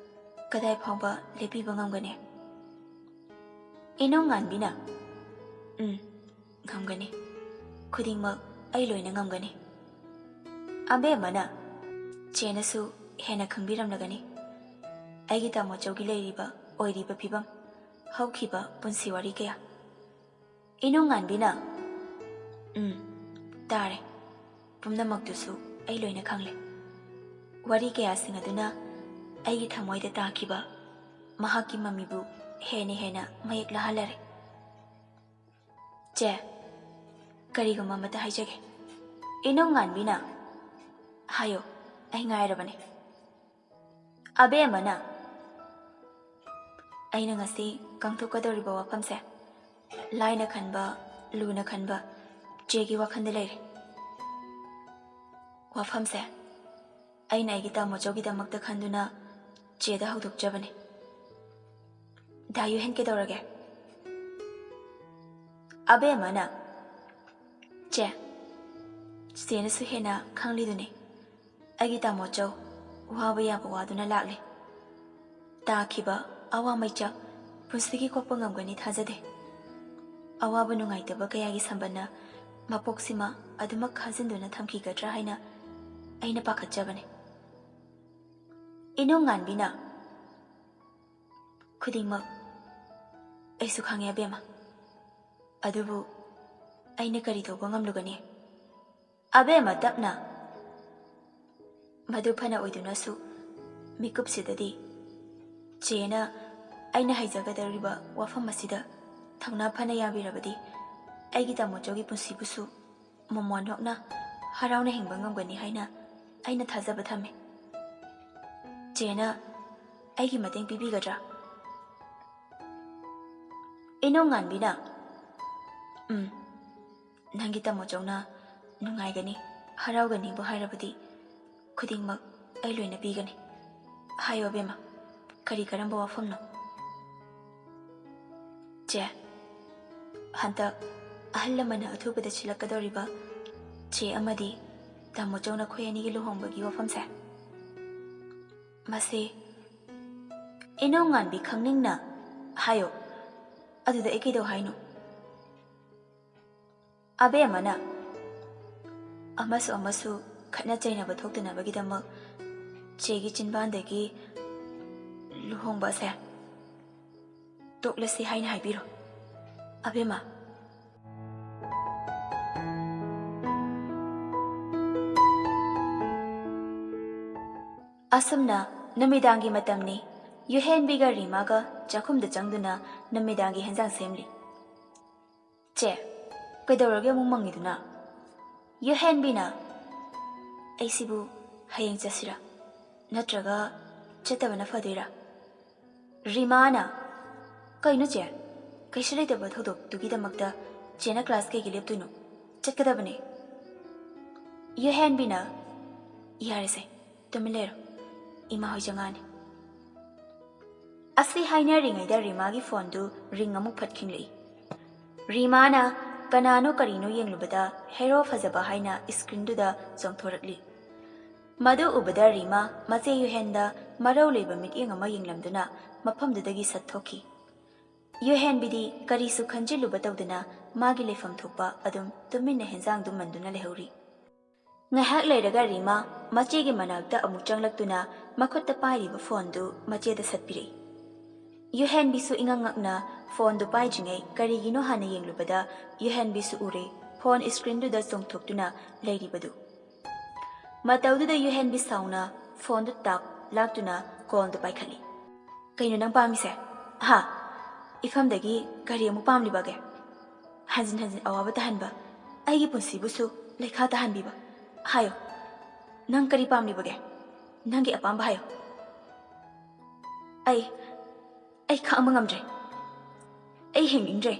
ꯀꯗꯥꯏ ꯐꯥꯎꯕ ꯂꯦꯞꯄꯤꯕ ꯉꯝꯒꯅꯤ?" ꯏꯅꯨꯡꯉꯥꯟꯕꯤꯅ, ꯎꯝ, ꯉꯝꯒꯅꯤ꯫ ꯈꯨꯗꯤꯡꯃꯛ ꯑꯩ ꯂꯣꯏꯅ ꯉꯝꯒꯅꯤ꯫ ꯑꯕꯦꯝꯃꯅ, "ꯆꯦꯅꯁꯨ ꯍꯦꯟꯅ ꯈꯪꯕꯤꯔꯝꯂꯒꯅꯤ ꯑꯩꯒꯤ ꯇꯥꯃꯣꯆꯧꯒꯤ ꯂꯩꯔꯤꯕ ꯑꯣꯏꯔꯤꯕ ꯐꯤꯕꯝ, ꯍꯧꯈꯤꯕ ꯄꯨꯟꯁꯤ ꯋꯥꯔꯤ ꯀꯌꯥ꯫" ꯏꯅꯨꯡꯉꯥꯟꯕꯤꯅ, "ꯎꯝ, ꯇꯥꯔꯦ꯫ ꯄꯨꯝꯅꯃꯛꯇꯨꯁꯨ ꯑꯩ ꯂꯣꯏꯅ ꯈꯪꯂꯦ꯫ ꯋꯥꯔꯤ ꯀꯌꯥꯁꯤꯡ ꯑꯗꯨꯅ ꯑꯩꯒꯤ ꯊꯃꯣꯏꯗ ꯇꯥꯈꯤꯕ ꯃꯍꯥꯛꯀꯤ ꯃꯃꯤꯕꯨ ꯍꯦꯟꯅ ꯍꯦꯟꯅ ꯃꯌꯦꯛ ꯂꯥꯍꯜꯂꯔꯦ꯫ ꯆꯦ, ꯀꯔꯤꯒꯨꯝꯕ ꯑꯃꯇ ꯍꯥꯏꯖꯒꯦ꯫" ꯏꯅꯨꯡꯉꯥꯟꯕꯤꯅ, "ꯍꯥꯏꯌꯣ, ꯑꯩ ꯉꯥꯏꯔꯕꯅꯦ꯫" ꯑꯕꯦꯝꯃꯅ, "ꯑꯩꯅ ꯉꯁꯤ ꯀꯥꯡꯊꯣꯛꯀꯗꯧꯔꯤꯕ ꯋꯥꯐꯝꯁꯦ ꯂꯥꯏꯅ ꯈꯟꯕ, ꯂꯨꯅ ꯈꯟꯕ ꯆꯦꯒꯤ ꯋꯥꯈꯜꯗ ꯂꯩꯔꯦ꯫ ꯋꯥꯐꯝꯁꯦ ꯑꯩꯅ ꯑꯩꯒꯤ ꯇꯥꯃꯣꯆꯧꯒꯤꯗꯃꯛꯇ ꯈꯟꯗꯨꯅ ꯆꯦꯗ ꯍꯧꯗꯣꯛꯆꯕꯅꯤ꯫ ꯗꯥ ꯌꯨꯍꯦꯟ ꯀꯩꯗꯧꯔꯒꯦ?" ꯑꯕꯦꯝꯃꯅ, "ꯆꯦ, ꯆꯦꯅꯁꯨ ꯍꯦꯟꯅ ꯈꯪꯂꯤꯗꯨꯅꯤ꯫ ꯑꯩꯒꯤ ꯇꯥꯃꯣꯆꯧ ꯋꯥꯕ ꯌꯥꯕ ꯋꯥꯗꯨꯅ ꯂꯥꯛꯂꯤ꯫ ꯇꯥꯈꯤꯕ ꯑꯋꯥ ꯃꯩꯆꯥꯛ ꯄꯨꯟꯁꯤꯒꯤ ꯀꯣꯛꯄ ꯉꯝꯒꯅꯤ ꯊꯥꯖꯗꯦ꯫ ꯑꯋꯥꯕ ꯅꯨꯡꯉꯥꯏꯇꯕ ꯀꯌꯥꯒꯤ ꯁꯝꯕꯟꯅ ꯃꯄꯣꯛꯁꯤꯃ ꯑꯗꯨꯃꯛ ꯈꯥꯖꯤꯟꯗꯨꯅ ꯊꯝꯈꯤꯒꯗ꯭ꯔꯥ ꯍꯥꯏꯅ ꯑꯩꯅ ꯄꯥꯈꯠꯆꯕꯅꯤ꯫" ꯏꯅꯨꯡꯉꯥꯟꯕꯤꯅ, "ꯈꯨꯗꯤꯡꯃꯛ ꯑꯩꯁꯨ ꯈꯪꯉꯦ ꯑꯕꯦꯝꯃ꯫ ꯑꯗꯨꯕꯨ ꯑꯩꯅ ꯀꯔꯤ ꯇꯧꯕ ꯉꯝꯂꯨꯒꯅꯤ?" ꯑꯕꯦꯝꯃ ꯇꯞꯅ, "ꯃꯗꯨ ꯐꯅ ꯑꯣꯏꯗꯨꯅꯁꯨ ꯃꯤꯀꯨꯞꯁꯤꯗꯗꯤ ꯆꯦꯅ ꯑꯩꯅ ꯍꯩꯖꯒꯗꯧꯔꯤꯕ ꯋꯥꯐꯝ ꯑꯁꯤꯗ ꯊꯧꯅꯥ ꯐꯅ ꯌꯥꯕꯤꯔꯕꯗꯤ ꯑꯩꯒꯤ ꯇꯥꯃꯣꯆꯧꯒꯤ ꯄꯨꯟꯁꯤꯕꯨꯁꯨ ꯃꯣꯃꯣꯟ ꯍꯣꯛꯅ ꯍꯔꯥꯎꯅ ꯍꯤꯡꯕ ꯉꯝꯒꯅꯤ ꯍꯥꯏꯅ ꯑꯩꯅ ꯊꯥꯖꯕ ꯊꯝꯃꯤ꯫ ꯆꯦꯅ ꯑꯩꯒꯤ ꯃꯇꯦꯡ ꯄꯤꯕꯤꯒꯗ꯭ꯔꯥ?" ꯏꯅꯨꯡꯉꯥꯟꯕꯤꯅ, "ꯎꯝ, ꯅꯪꯒꯤ ꯇꯥꯃꯣꯆꯧꯅ ꯅꯨꯡꯉꯥꯏꯒꯅꯤ, ꯍꯔꯥꯎꯒꯅꯤꯕꯨ ꯍꯥꯏꯔꯕꯗꯤ ꯈꯨꯗꯤꯡꯃꯛ ꯑꯩ ꯂꯣꯏꯅ ꯄꯤꯒꯅꯤ꯫ ꯍꯥꯏꯌꯣ ꯑꯕꯦꯝꯃ, ꯀꯔꯤ ꯀꯔꯝꯕ ꯋꯥꯐꯝꯅꯣ?" "ꯆꯦ, ꯍꯟꯗꯛ ꯑꯍꯜ ꯂꯃꯟꯅ ꯑꯊꯨꯕꯗ ꯁꯤꯜꯂꯛꯀꯗꯧꯔꯤꯕ ꯆꯦ ꯑꯃꯗꯤ ꯇꯥꯃꯣꯆꯧ ꯅꯈꯣꯏ ꯑꯅꯤꯒꯤ ꯂꯨꯍꯣꯡꯕꯒꯤ ꯋꯥꯐꯝꯁꯦ, ꯃꯁꯤ ꯏꯅꯧꯉꯥꯟꯕꯤ ꯈꯪꯅꯤꯡꯅ ꯍꯥꯏꯌꯣ꯫ ꯑꯗꯨꯗ ꯑꯩ ꯀꯩꯗꯧ ꯍꯥꯏꯅꯣ?" ꯑꯕꯦꯝꯃꯅ ꯑꯃꯁꯨ ꯑꯃꯁꯨ ꯈꯠꯅ ꯆꯩꯅꯕ ꯊꯣꯛꯇꯅꯕꯒꯤꯗꯃꯛ ꯆꯦꯒꯤ ꯆꯤꯟꯕꯥꯟꯗꯒꯤ ꯂꯨꯍꯣꯡꯕ ꯑꯁꯦ ꯇꯣꯛꯂꯁꯤ ꯍꯥꯏꯅ ꯍꯥꯏꯕꯤꯔꯣ꯫ ꯑꯕꯦꯝꯃ꯫ ꯑꯁꯨꯝꯅ ꯅꯨꯃꯤꯗꯥꯡꯒꯤ ꯃꯇꯝꯅꯤ꯫ ꯌꯨꯍꯦꯟꯕꯤꯒ ꯔꯤꯃꯥꯒ ꯆꯥꯛꯈꯨꯝꯗ ꯆꯪꯗꯨꯅ ꯅꯨꯃꯤꯗꯥꯡꯒꯤ ꯍꯦꯟꯖꯥꯡ ꯁꯦꯝꯂꯤ꯫ "ꯆꯦ, ꯀꯩꯗꯧꯔꯒꯦ ꯑꯃꯨꯛ ꯃꯪꯉꯤꯗꯨꯅ?" ꯌꯨꯍꯦꯟꯕꯤꯅ, "ꯑꯩꯁꯤꯕꯨ ꯍꯌꯦꯡ ꯆꯠꯁꯤꯔꯥ? ꯅꯠꯇ꯭ꯔꯒ ꯆꯠꯇꯕꯅ ꯐꯗꯣꯏꯔꯥ?" ꯔꯤꯃꯥꯅ, "ꯀꯩꯅꯣ ꯆꯦ? ꯀꯩꯁꯨ ꯂꯩꯇꯕ ꯊꯧꯗꯣꯛꯇꯨꯒꯤꯗꯃꯛꯇ ꯆꯦꯅ ꯀ꯭ꯂꯥꯁ ꯀꯩꯒꯤ ꯂꯦꯞꯇꯣꯏꯅꯣ? ꯆꯠꯀꯗꯕꯅꯦ꯫" ꯌꯨꯍꯦꯟꯕꯤꯅ, "ꯌꯥꯔꯦꯁꯦ, ꯇꯨꯃꯤꯟ ꯂꯩꯔꯣ꯫ ꯏꯃꯥ ꯍꯣꯏ ꯆꯪꯉꯛꯑꯅꯤ꯫" ꯑꯁꯤ ꯍꯥꯏꯅꯔꯤꯉꯩꯗ ꯔꯤꯃꯥꯒꯤ ꯐꯣꯟꯗꯨ ꯔꯤꯡ ꯑꯃꯨꯛ ꯐꯠ ꯈꯤꯡꯂꯛꯏ꯫ ꯔꯤꯃꯥꯅ ꯀꯅꯥꯅꯣ ꯀꯔꯤꯅꯣ ꯌꯦꯡꯂꯨꯕꯗ ꯍꯦꯔꯣ ꯐꯖꯕ ꯍꯥꯏꯅ ꯏꯁꯀ꯭ꯔꯤꯟꯗꯨꯗ ꯆꯣꯡꯊꯣꯔꯛꯂꯤ꯫ ꯃꯗꯨ ꯎꯕꯗ ꯔꯤꯃꯥ ꯃꯆꯦ ꯌꯨꯍꯦꯟꯗ ꯃꯔꯧ ꯂꯩꯕ ꯃꯤꯠꯌꯦꯡ ꯑꯃ ꯌꯦꯡꯂꯝꯗꯨꯅ ꯃꯐꯝꯗꯨꯗꯒꯤ ꯁꯠ ꯊꯣꯛꯈꯤ꯫ ꯌꯨꯍꯦꯟꯕꯤꯗꯤ ꯀꯔꯤꯁꯨ ꯈꯟꯖꯤꯜꯂꯨꯕ ꯇꯧꯗꯅ ꯃꯥꯒꯤ ꯂꯩꯐꯝ ꯊꯣꯛꯄ ꯑꯗꯨꯝ ꯇꯨꯃꯤꯟꯅ ꯍꯦꯟꯖꯥꯡꯗꯨ ꯃꯟꯗꯨꯅ ꯂꯩꯍꯧꯔꯤ꯫ ꯉꯥꯏꯍꯥꯛ ꯂꯩꯔꯒ ꯔꯤꯃꯥ ꯃꯆꯦꯒꯤ ꯃꯅꯥꯛꯇ ꯑꯃꯨꯛ ꯆꯪꯂꯛꯇꯨꯅ ꯃꯈꯨꯠꯇ ꯄꯥꯏꯔꯤꯕ ꯐꯣꯟꯗꯨ ꯃꯆꯦꯗ ꯁꯠꯄꯤꯔꯛꯏ꯫ ꯌꯨꯍꯦꯟꯕꯤꯁꯨ ꯏꯉꯛ ꯉꯛꯅ ꯐꯣꯟꯗꯨ ꯄꯥꯏꯗ꯭ꯔꯤꯉꯩ ꯀꯔꯤꯒꯤꯅꯣ ꯍꯥꯟꯅ ꯌꯦꯡꯂꯨꯕꯗ ꯌꯨꯍꯦꯟꯕꯤꯁꯨ ꯎꯔꯦ ꯐꯣꯟ ꯏꯁꯀ꯭ꯔꯤꯟꯗꯨꯗ ꯆꯣꯡꯊꯣꯛꯇꯨꯅ ꯂꯩꯔꯤꯕꯗꯨ꯫ ꯃꯇꯧꯗꯨꯗ ꯌꯨꯍꯦꯟꯕꯤ ꯁꯥꯎꯅ ꯐꯣꯟꯗꯨ ꯇꯥꯞ ꯂꯥꯛꯇꯨꯅ ꯀꯣꯜꯗꯨ ꯄꯥꯏꯈꯠꯂꯤ꯫ "ꯀꯩꯅꯣ ꯅꯪ ꯄꯥꯝꯃꯤꯁꯦ? ꯍꯥ? ꯏꯐꯝꯗꯒꯤ ꯀꯔꯤ ꯑꯃꯨꯛ ꯄꯥꯝꯂꯤꯕꯒꯦ? ꯍꯟꯖꯤꯟ ꯍꯟꯖꯤꯟ ꯑꯋꯥꯕ ꯇꯥꯍꯟꯕ, ꯑꯩꯒꯤ ꯄꯨꯟꯁꯤꯕꯨꯁꯨ ꯂꯩꯈꯥ ꯇꯥꯍꯟꯕꯤꯕ꯫ ꯍꯥꯏꯌꯣ, ꯅꯪ ꯀꯔꯤ ꯄꯥꯝꯂꯤꯕꯒꯦ? ꯅꯪꯒꯤ ꯑꯄꯥꯝꯕ ꯍꯥꯏꯌꯣ꯫" "ꯑꯩ, ꯑꯩ ꯈꯥꯡꯕ ꯉꯝꯗ꯭ꯔꯦ꯫ ꯑꯩ ꯍꯤꯡꯅꯤꯡꯗ꯭ꯔꯦ꯫"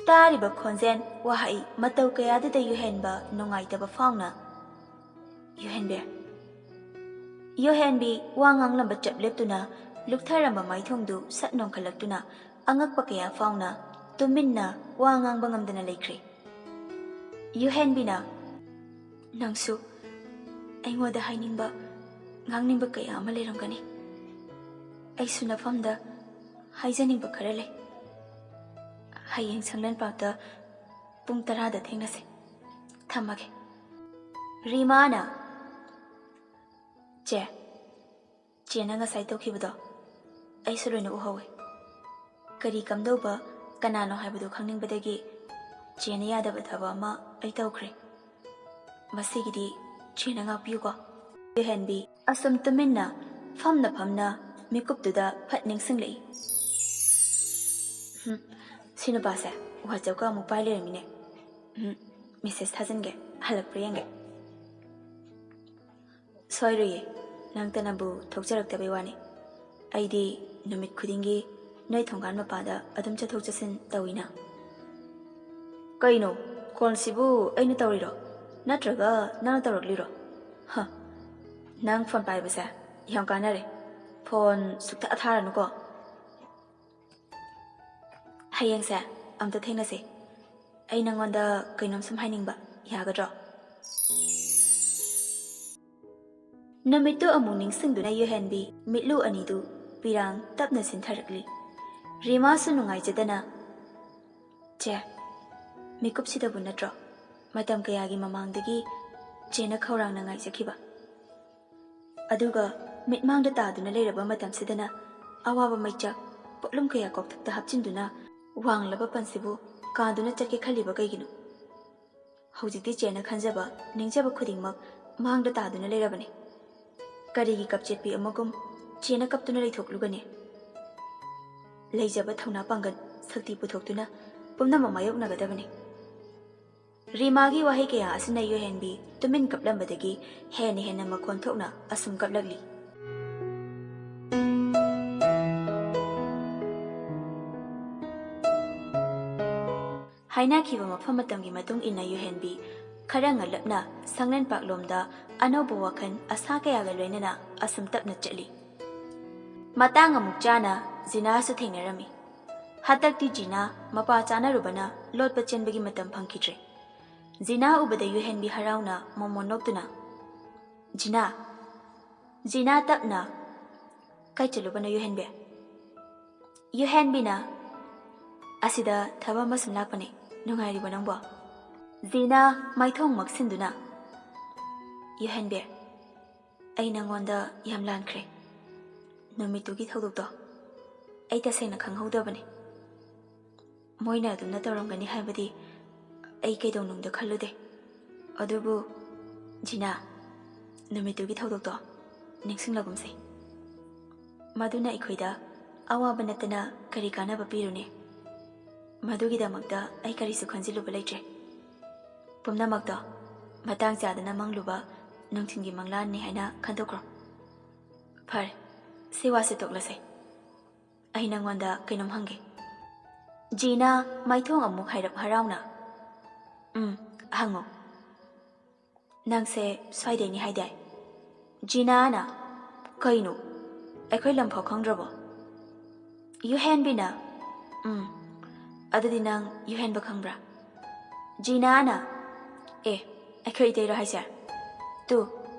ꯇꯥꯔꯤꯕ ꯈꯣꯟꯖꯦꯜ, ꯋꯥꯍꯩ ꯃꯇꯧ ꯀꯌꯥꯗꯨꯗ ꯌꯨꯍꯦꯟꯕ ꯅꯨꯡꯉꯥꯏꯇꯕ ꯐꯥꯎꯅ, "ꯌꯨꯍꯦꯟꯕꯤ꯫" ꯌꯨꯍꯦꯟꯕꯤ ꯋꯥ ꯉꯥꯡꯂꯝꯕ ꯆꯞ ꯂꯦꯞꯇꯨꯅ ꯂꯨꯞꯊꯔꯝꯕ ꯃꯥꯏꯊꯣꯡꯗꯨ ꯁꯠ ꯅꯣꯡꯈꯠꯂꯛꯇꯨꯅ ꯑꯉꯛꯄ ꯀꯌꯥ ꯐꯥꯎꯅ ꯇꯨꯃꯤꯟꯅ ꯋꯥ ꯉꯥꯡꯕ ꯉꯝꯗꯅ ꯂꯩꯈ꯭ꯔꯦ꯫ ꯌꯨꯍꯦꯟꯕꯤꯅ, "ꯅꯪꯁꯨ ꯑꯩꯉꯣꯟꯗ ꯍꯥꯏꯅꯤꯡꯕ, ꯉꯥꯡꯅꯤꯡꯕ ꯀꯌꯥ ꯑꯃ ꯂꯩꯔꯝꯒꯅꯤ꯫ ꯑꯩꯁꯨ ꯅꯐꯝꯗ ꯍꯥꯏꯖꯅꯤꯡꯕ ꯈꯔ ꯂꯩ꯫" ꯍꯌꯦꯡ ꯁꯪꯂꯦꯟ ꯄꯥꯔꯛꯇ ꯄꯨꯡ ꯇꯔꯥꯗ ꯊꯦꯡꯅꯁꯦ꯫ ꯊꯝꯃꯒꯦ꯫ ꯔꯤꯃꯥꯅ, "ꯆꯦ, ꯆꯦꯅ ꯉꯁꯥꯏ ꯇꯧꯈꯤꯕꯗꯣ ꯑꯩꯁꯨ ꯂꯣꯏꯅ ꯎꯍꯧꯋꯦ꯫ ꯀꯔꯤ ꯀꯝꯗꯧꯕ, ꯀꯅꯥꯅꯣ ꯍꯥꯏꯕꯗꯨ ꯈꯪꯅꯤꯡꯕꯗꯒꯤ ꯆꯦꯅ ꯌꯥꯗꯕ ꯊꯕꯛ ꯑꯃ ꯑꯩ ꯇꯧꯈ꯭ꯔꯦ꯫ ꯃꯁꯤꯒꯤꯗꯤ ꯆꯦꯅ ꯉꯥꯛꯄꯤꯌꯨꯀꯣ꯫" ꯌꯨꯍꯦꯟꯕꯤ ꯑꯁꯨꯝ ꯇꯨꯃꯤꯟꯅ ꯐꯝꯅ ꯐꯝꯅ ꯃꯤꯀꯨꯞꯇꯨꯗ ꯐꯠ ꯅꯤꯡꯁꯤꯡꯂꯛꯏ꯫ "ꯍꯨꯝ, ꯁꯤ ꯅꯨꯄꯥꯁꯦ WhatsApp-ꯀ ꯑꯃꯨꯛ ꯄꯥꯏ ꯂꯩꯔꯝꯃꯤꯅꯦ꯫ ꯎꯝ, message ꯊꯥꯖꯤꯟꯒꯦ, ꯍꯜꯂꯛꯄ꯭ꯔꯥ ꯌꯦꯡꯒꯦ꯫" "ꯁꯣꯏꯔꯣꯏꯌꯦ, ꯅꯪꯇꯅꯕꯨ ꯊꯣꯛꯆꯔꯛꯇꯕꯩ ꯋꯥꯅꯤ꯫ ꯑꯩꯗꯤ ꯅꯨꯃꯤꯠ ꯈꯨꯗꯤꯡꯒꯤ ꯅꯣꯏ ꯊꯣꯡꯒꯥꯟ ꯃꯄꯥꯗ ꯑꯗꯨꯝ ꯆꯠꯊꯣꯛ ꯆꯠꯁꯤꯟ ꯇꯧꯏꯅ꯫" "ꯀꯩꯅꯣ, call-ꯁꯤꯕꯨ ꯑꯩꯅ ꯇꯧꯔꯤꯔꯣ? ꯅꯠꯇ꯭ꯔꯒ ꯅꯪꯅ ꯇꯧꯔꯛꯂꯤꯔꯣ? ꯍ, ꯅꯪ phone ꯄꯥꯏꯕꯁꯦ ꯌꯥꯝ ꯀꯥꯟꯅꯔꯦ꯫ Phone ꯁꯨꯛꯊꯥ ꯊꯥꯔꯅꯨꯀꯣ꯫" "ꯍꯌꯦꯡꯁꯦ ꯑꯝꯇ ꯊꯦꯡꯅꯁꯦ꯫ ꯑꯩ ꯅꯪꯉꯣꯟꯗ ꯀꯩꯅꯣꯝ ꯁꯨꯝ ꯍꯥꯏꯅꯤꯡꯕ, ꯌꯥꯒꯗ꯭ꯔꯣ?" ꯅꯨꯃꯤꯠꯇꯨ ꯑꯃꯨꯛ ꯅꯤꯡꯁꯤꯡꯗꯨꯅ ꯌꯨꯍꯦꯟꯕꯤ ꯃꯤꯠꯂꯨ ꯑꯅꯤꯗꯨ ꯄꯤꯔꯥꯡ ꯇꯞꯅ ꯁꯤꯟꯊꯔꯛꯂꯤ꯫ ꯔꯤꯃꯥꯁꯨ ꯅꯨꯡꯉꯥꯏꯖꯗꯅ, "ꯆꯦ, ꯃꯤꯀꯨꯞꯁꯤꯗꯕꯨ ꯅꯠꯇ꯭ꯔꯣ ꯃꯇꯝ ꯀꯌꯥꯒꯤ ꯃꯃꯥꯡꯗꯒꯤ ꯆꯦꯅ ꯈꯧꯔꯥꯡꯅ ꯉꯥꯏꯖꯈꯤꯕ? ꯑꯗꯨꯒ ꯃꯤꯠꯃꯥꯡꯗ ꯇꯥꯗꯨꯅ ꯂꯩꯔꯕ ꯃꯇꯝꯁꯤꯗꯅ ꯑꯋꯥꯕ ꯃꯩꯆꯥꯛ ꯄꯣꯠꯂꯨꯝ ꯀꯌꯥ ꯀꯣꯛꯊꯛꯇ ꯍꯥꯞꯆꯤꯟꯗꯨꯅ ꯋꯥꯡꯂꯕ ꯄꯟꯁꯤꯕꯨ ꯀꯥꯟꯗꯨꯅ ꯆꯠꯀꯦ ꯈꯜꯂꯤꯕ ꯀꯩꯒꯤꯅꯣ? ꯍꯧꯖꯤꯛꯇꯤ ꯆꯦꯅ ꯈꯟꯖꯕ, ꯅꯤꯡꯖꯕ ꯈꯨꯗꯤꯡꯃꯛ ꯃꯥꯡꯗ ꯇꯥꯗꯨꯅ ꯂꯩꯔꯕꯅꯤ꯫ ꯀꯔꯤꯒꯤ ꯀꯞꯆꯦꯠꯄꯤ ꯑꯃꯒꯨꯝ ꯆꯦꯅ ꯀꯞꯇꯨꯅ ꯂꯩꯊꯣꯛꯂꯨꯒꯅꯤ? ꯂꯩꯖꯕ ꯊꯧꯅꯥ ꯄꯥꯡꯒꯜ, ꯁꯛꯇꯤ ꯄꯨꯊꯣꯛꯇꯨꯅ ꯄꯨꯝꯅꯃꯛ ꯃꯥꯌꯣꯛꯅꯒꯗꯕꯅꯤ꯫" ꯔꯤꯃꯥꯒꯤ ꯋꯥꯍꯩ ꯀꯌꯥ ꯑꯁꯤꯅ ꯌꯨꯍꯦꯟꯕꯤ ꯇꯨꯃꯤꯟ ꯀꯞꯂꯝꯕꯗꯒꯤ ꯍꯦꯟꯅ ꯍꯦꯟꯅ ꯃꯈꯣꯟ ꯊꯣꯛꯅ ꯑꯁꯨꯝ ꯀꯞꯂꯛꯂꯤ꯫ ꯍꯥꯏꯅꯈꯤꯕ ꯃꯐꯝ ꯃꯇꯝꯒꯤ ꯃꯇꯨꯡ ꯏꯟꯅ ꯌꯨꯍꯦꯟꯕꯤ ꯈꯔ ꯉꯜꯂꯞꯅ ꯁꯪꯂꯦꯟ ꯄꯥꯛꯂꯣꯝꯗ ꯑꯅꯧꯕ ꯋꯥꯈꯜ ꯑꯁꯥ ꯀꯌꯥꯒ ꯂꯣꯏꯅꯅ ꯑꯁꯨꯝ ꯇꯞꯅ ꯆꯠꯂꯤ꯫ ꯃꯇꯥꯡ ꯑꯃꯨꯛ ꯆꯥꯅ ꯖꯤꯅꯥꯁꯨ ꯊꯦꯡꯅꯔꯝꯃꯤ꯫ ꯍꯟꯗꯛꯇꯤ ꯖꯤꯅꯥ ꯃꯄꯥ ꯆꯥꯅꯔꯨꯕꯅ ꯂꯣꯠꯄ ꯆꯦꯟꯕꯒꯤ ꯃꯇꯝ ꯐꯪꯈꯤꯗ꯭ꯔꯦ꯫ ꯖꯤꯅꯥ ꯎꯕꯗ ꯌꯨꯍꯦꯟꯕꯤ ꯍꯔꯥꯎꯅ ꯃꯣꯃꯣꯟ ꯅꯣꯛꯇꯨꯅ, "ꯖꯤꯅꯥ, ꯖꯤꯅꯥ ꯇꯞꯅ, ꯀꯥꯏ ꯆꯠꯂꯨꯕꯅꯣ ꯌꯨꯍꯦꯟꯕꯤ?" ꯌꯨꯍꯦꯟꯕꯤꯅ, "ꯑꯁꯤꯗ ꯊꯕꯛ ꯑꯃ ꯁꯨꯝ ꯂꯥꯛꯄꯅꯦ꯫ ꯅꯨꯡꯉꯥꯏꯔꯤꯕꯣ ꯅꯪꯕꯣ?" ꯖꯤꯅꯥ ꯃꯥꯏꯊꯣꯡ ꯃꯛꯁꯤꯟꯗꯨꯅ, "ꯌꯨꯍꯦꯟꯕꯤ, ꯑꯩ ꯅꯪꯉꯣꯟꯗ ꯌꯥꯝ ꯂꯥꯟꯈ꯭ꯔꯦ꯫ ꯅꯨꯃꯤꯠꯇꯨꯒꯤ ꯊꯧꯗꯣꯛꯇꯣ ꯑꯩ ꯇꯁꯦꯡꯅ ꯈꯪꯍꯧꯗꯕꯅꯦ꯫ ꯃꯣꯏꯅ ꯑꯗꯨꯝꯅ ꯇꯧꯔꯝꯒꯅꯤ ꯍꯥꯏꯕꯗꯤ ꯑꯩ ꯀꯩꯗꯧꯅꯨꯡꯗ ꯈꯜꯂꯨꯗꯦ꯫ ꯑꯗꯨꯕꯨ ꯖꯤꯅꯥ, ꯅꯨꯃꯤꯠꯇꯨꯒꯤ ꯊꯧꯗꯣꯛꯇꯣ ꯅꯤꯡꯁꯤꯡꯂꯒꯨꯝꯁꯦ꯫ ꯃꯗꯨꯅ ꯑꯩꯈꯣꯏꯗ ꯑꯋꯥꯕ ꯅꯠꯇꯅ ꯀꯔꯤ ꯀꯥꯟꯅꯕ ꯄꯤꯔꯨꯅꯤ? ꯃꯗꯨꯒꯤꯗꯃꯛꯇ ꯑꯩ ꯀꯔꯤꯁꯨ ꯈꯟꯖꯤꯜꯂꯨꯕ ꯂꯩꯇ꯭ꯔꯦ꯫ ꯄꯨꯝꯅꯃꯛꯇꯣ ꯃꯇꯥꯡ ꯆꯥꯗꯅ ꯃꯪꯂꯨꯕ ꯅꯨꯡꯊꯤꯜꯒꯤ ꯃꯪꯂꯥꯟꯅꯤ ꯍꯥꯏꯅ ꯈꯟꯗꯣꯛꯈ꯭ꯔꯣ꯫ ꯐꯔꯦ, ꯁꯤ ꯋꯥꯁꯦ ꯇꯣꯛꯂꯁꯦ꯫ ꯑꯩ ꯅꯪꯉꯣꯟꯗ ꯀꯩꯅꯣꯝ ꯍꯪꯒꯦ꯫" ꯖꯤꯅꯥ ꯃꯥꯏꯊꯣꯡ ꯑꯃꯨꯛ ꯍꯥꯏꯔꯞ ꯍꯔꯥꯎꯅ, "ꯎꯝ, ꯍꯪꯉꯣ꯫" "ꯅꯪꯁꯦ ꯁ꯭ꯋꯥꯏꯗꯩꯅꯤ ꯍꯥꯏꯗꯥꯏ?" ꯖꯤꯅꯥꯅ, "ꯀꯩꯅꯣ? ꯑꯩꯈꯣꯏ ꯂꯝꯐꯥꯎ ꯈꯪꯗ꯭ꯔꯕꯣ?" ꯌꯨꯍꯦꯟꯕꯤꯅ, "ꯎꯝ, ꯑꯗꯨꯗꯤ ꯅꯪ ꯌꯨꯍꯦꯟꯕ ꯈꯪꯕ꯭ꯔꯥ?" ꯖꯤꯅꯥꯅ, "ꯑꯦ, ꯑꯩꯈꯣꯏ ꯏꯇꯩꯔꯣ ꯍꯥꯏꯁꯦ? ꯇꯨ,